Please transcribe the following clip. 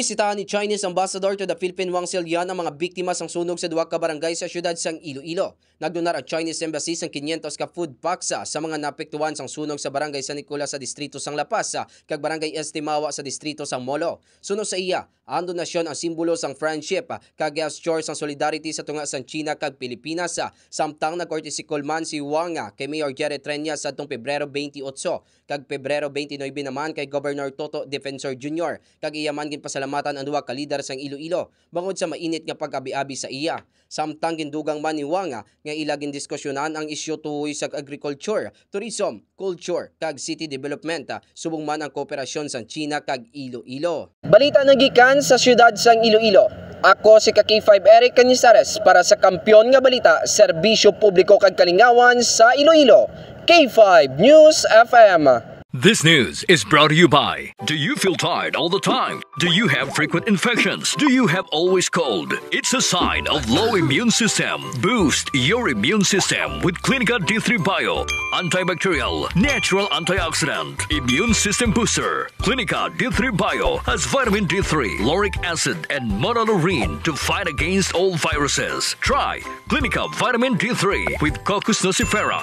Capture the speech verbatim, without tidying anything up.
Bisitahan ni Chinese Ambassador to the Philippine Wang Xilian ang mga biktima sang sunog sa duha ka barangay sa siyudad sang Iloilo. Nagdonar ang Chinese Embassy sang quinientos ka food packs sa, sa mga naapektuhan sang sunog sa Barangay San Nicolas sa distrito sang La Paz, ah, kag Barangay Este Mawa sa distrito sang Molo. Suno sa iya, ang donasyon ang simbolo sang friendship, ah, kag gesture sang solidarity sa tunga sang China kag Pilipinas, ah, samtang nag-courtesy call man si Wang, ah, kay Mayor Jerry Treñas sadtong Pebrero twenty-eight kag Pebrero twenty-nine naman kay Governor Toto Defensor Junior, kag iya man ginpasalamatan ang duha ka lider sang Iloilo bangod sa mainit nga pag-abi-abi sa iya. Samtang gindugang man ni Wang, ah, nga ila gindiskusyonan ang isyu tuhoy sa agriculture, tourism, culture, kag city development, ah, subong man ang kooperasyon sang China kag Iloilo. Balita nagikan sa siyudad sang Iloilo. Ako si ka K five Eric Canizares para sa Kampiyon nga Balita, Serbisyo Publiko kag Kalingawan sa Iloilo, K five News F M. This news is brought to you by. Do you feel tired all the time? Do you have frequent infections? Do you have always cold? It's a sign of low immune system. Boost your immune system with Clinica D three Bio. Antibacterial, natural antioxidant, immune system booster. Clinica D three Bio has vitamin D three, lauric acid, and monolaurin to fight against all viruses. Try Clinica Vitamin D three with Cocos nucifera.